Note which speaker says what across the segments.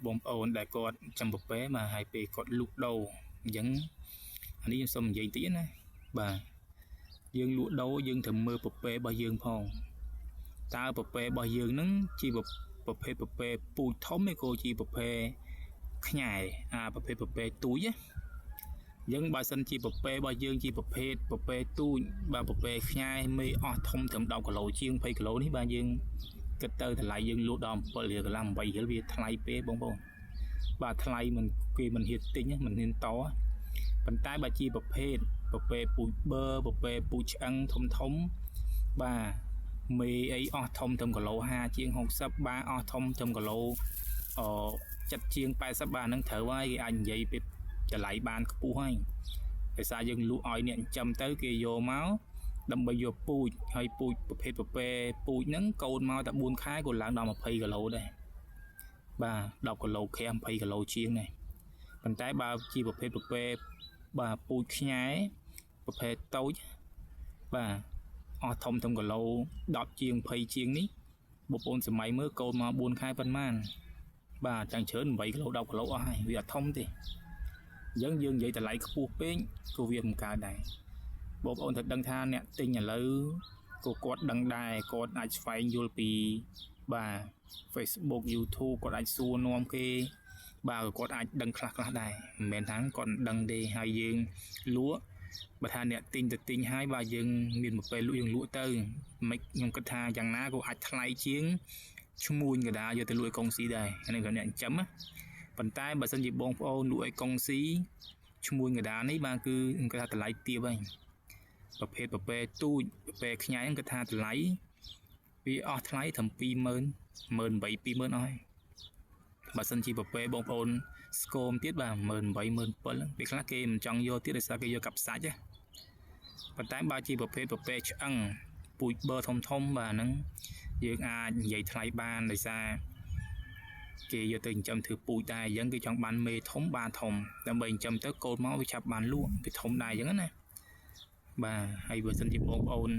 Speaker 1: បងប្អូនដែលគាត់ចំពពែបាទហើយពេលគាត់លក់ដូរអញ្ចឹងអានេះខ្ញុំសូមនិយាយតិចណាបាទយើងលក់ដូរយើងត្រូវមើលពពែរបស់យើងផងតើពពែរបស់យើងហ្នឹងជាប្រភេទពពែពូជធំឬក៏ជាប្រភេទខ្ញែអាប្រភេទពពែទូចណាយើងបើសិនជាពពែរបស់យើងជាប្រភេទពពែទូចបាទពពែខ្ញែមេអស់ធំត្រឹម10គីឡូជាង20គីឡូនេះបាទយើងគិតទៅតម្លៃយើងលក់ដល់7រៀលកន្លះ8រៀលវាថ្លៃពេកបងប្អូនបាទថ្លៃមិនគេមិនហ៊ានទិញមិនហ៊ានតប៉ុន្តែបើជាប្រភេទពពែពូជបឺពពែពូជឆ្អឹងធំធំបាទមេអីអស់ធំត្រឹមគីឡូ50ជាង60បាទអស់ធំត្រឹមគីឡូអ7ជាង80បាទហ្នឹងត្រូវហើយគេអាចនិយាយពីតម្លៃបានខ្ពស់ហើយដោយសារយើងលក់ឲ្យអ្នកចិញ្ចឹមទៅគេយកមកដើម្បីយកពូជហើយពូជប្រភេទពពែពូជហ្នឹងកូនមកតែ4ខែក៏ឡើងដល់20គីឡូដែរបាទ10គីឡូក្រាម20គីឡូជាងដែរប៉ុន្តែបើជាប្រភេទពពែបាទពូជខ្ញែប្រភេទតូចបាទអស់ធំធំគីឡូ10ជាង20ជាងនេះបងប្អូនសម័យមើលកូនមក4ខែប៉ុន្មានបាទចាំងច្រើន8គីឡូ10គីឡូអស់ហើយវាអត់ធំទេអញ្ចឹងយើងនិយាយតម្លៃខ្ពស់ពេកក៏វាមិនកើតដែរបងប្អូនត្រូវដឹងថាអ្នកទិញឥឡូវក៏គាត់ដឹងដែរគាត់អាចស្វែងយល់ពីបាទ Facebook YouTube គាត់អាចសួរនាំគេបាទគាត់អាចដឹងខ្លះខ្លះដែរមិនមែនថាគាត់មិនដឹងទេហើយយើងលក់បើថាអ្នកទិញទៅទិញហើយបាទយើងមានមួយពេលលក់យើងលក់ទៅមិនខ្ញុំគិតថាយ៉ាងណាក៏អាចថ្លៃជាងឈ្មួញកដាយកទៅលក់ឲ្យកុងស៊ីដែរអានេះក៏អ្នកចិញ្ចឹមណាប៉ុន្តែបើសិនជាបងប្អូនលក់ឲ្យកុងស៊ីឈ្មួញកដានេះបាទគឺខ្ញុំគិតថាតម្លៃទាបហើយប្រភេទប្រពេទូចប្រពេខ្ញែហ្នឹងគិតថាតម្លៃវាអស់ថ្លៃត្រឹម20000 18000 20000អស់ហើយបើសិនជាប្រពេបងប្អូនស្គមទៀតបាទ18000 17000ពេលខ្លះគេមិនចង់យកទៀតដោយសារគេយកកាប់សាច់ណាប៉ុន្តែបើជាប្រភេទប្រពេឆ្អឹងពូជបឺធំធំបាទហ្នឹងយើងអាចនិយាយថ្លៃបានដោយសារគេយកទៅចិញ្ចឹមធ្វើពូជដែរអញ្ចឹងគេចង់បានមេធំបានធំដើម្បីចិញ្ចឹមទៅកូនមកវាឆាប់បានលក់វាធំដែរអញ្ចឹងណាបាទហើយបើសិនជាបងប្អូន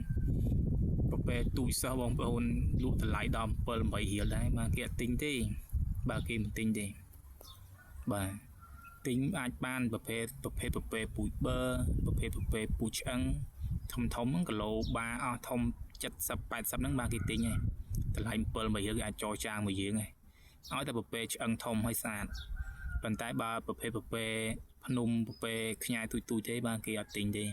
Speaker 1: ប្រពេទូចសោះបងប្អូនលក់តម្លៃដល់7 8រៀលដែរបាទគេអត់ទិញទេបាទគេមិនទិញទេបាទទិញអាចបានប្រភេទប្រភេទប្រពេពូជបឺប្រភេទប្រពេពូជឆ្អឹងធំធំហ្នឹងគីឡូបាអស់ធំ70 80ហ្នឹងបាទគេទិញហើយតម្លៃ7 8រៀលគេអាចចរចាមួយយើងហើយឲ្យតែប្រពេឆ្អឹងធំហើយស្អាតប៉ុន្តែបើប្រភេទប្រពេភ្នំប្រពេខ្ញែទូចទូចទេបាទគេអត់ទិញទេ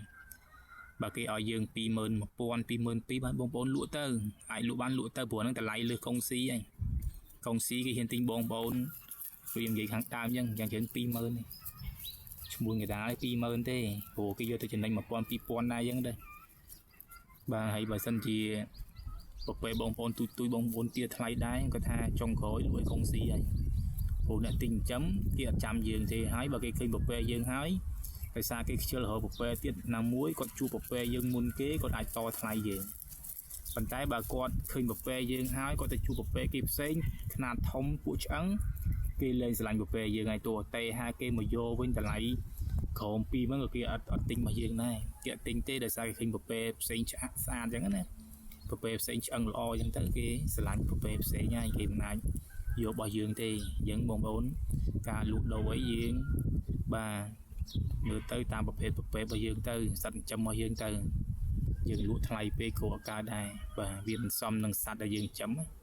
Speaker 1: បើគេឲ្យយើង21000 22000បាទបងប្អូនលក់ទៅអាចលក់បានលក់ទៅព្រោះហ្នឹងតម្លៃលើសកុងស៊ីហើយកុងស៊ីគេហ៊ានទិញបងប្អូនវានិយាយខាងដើមអញ្ចឹងយ៉ាងច្រើន20000នេះឈ្មោះកដាល20000ទេព្រោះគេយកទៅចំណេញ1000 2000ដែរអញ្ចឹងដែរបាទហើយបើសិនជាប្រពែបងប្អូនទូចទូចបងប្អូនទាថ្លៃដែរគាត់ថាចុងក្រោយលក់ឲ្យកុងស៊ីហើយព្រោះអ្នកទិញចិញ្ចឹមគេអត់ចាំយើងទេហើយបើគេឃើញប្រពែយើងហើយដោយសារគេខ្ជិលរកប្រពែទៀតណាមួយគាត់ជួបប្រពែយើងមុនគេគាត់អាចតថ្លៃយើងប៉ុន្តែបើគាត់ឃើញប្រពែយើងហើយគាត់ទៅជួបប្រពែគេផ្សេងខ្នាតធំពួកឆ្អឹងគេលែងស្រឡាញ់ប្រពែយើងហើយទោះតេហាគេមកយកវិញតម្លៃក្រោម2ហ្នឹងក៏គេអត់អត់ទិញមកយើងដែរគេអត់ទិញទេដោយសារគេឃើញប្រពែផ្សេងឆ្អាក់ស្អាតអញ្ចឹងណាប្រពែផ្សេងឆ្អឹងល្អអញ្ចឹងទៅគេស្រឡាញ់ប្រពែផ្សេងហើយគេមិនអាចយករបស់យើងទេអញ្ចឹងបងប្អូនការលក់ដូរអីយើងបាទមើលទៅតាមប្រភេទប្រភេទរបស់យើងទៅសត្វចិញ្ចឹមរបស់យើងទៅយើងលក់ថ្លៃពេកក៏អត់កើតដែរបាទវាមិនសមនឹងសត្វដែលយើងចិញ្ចឹមណា។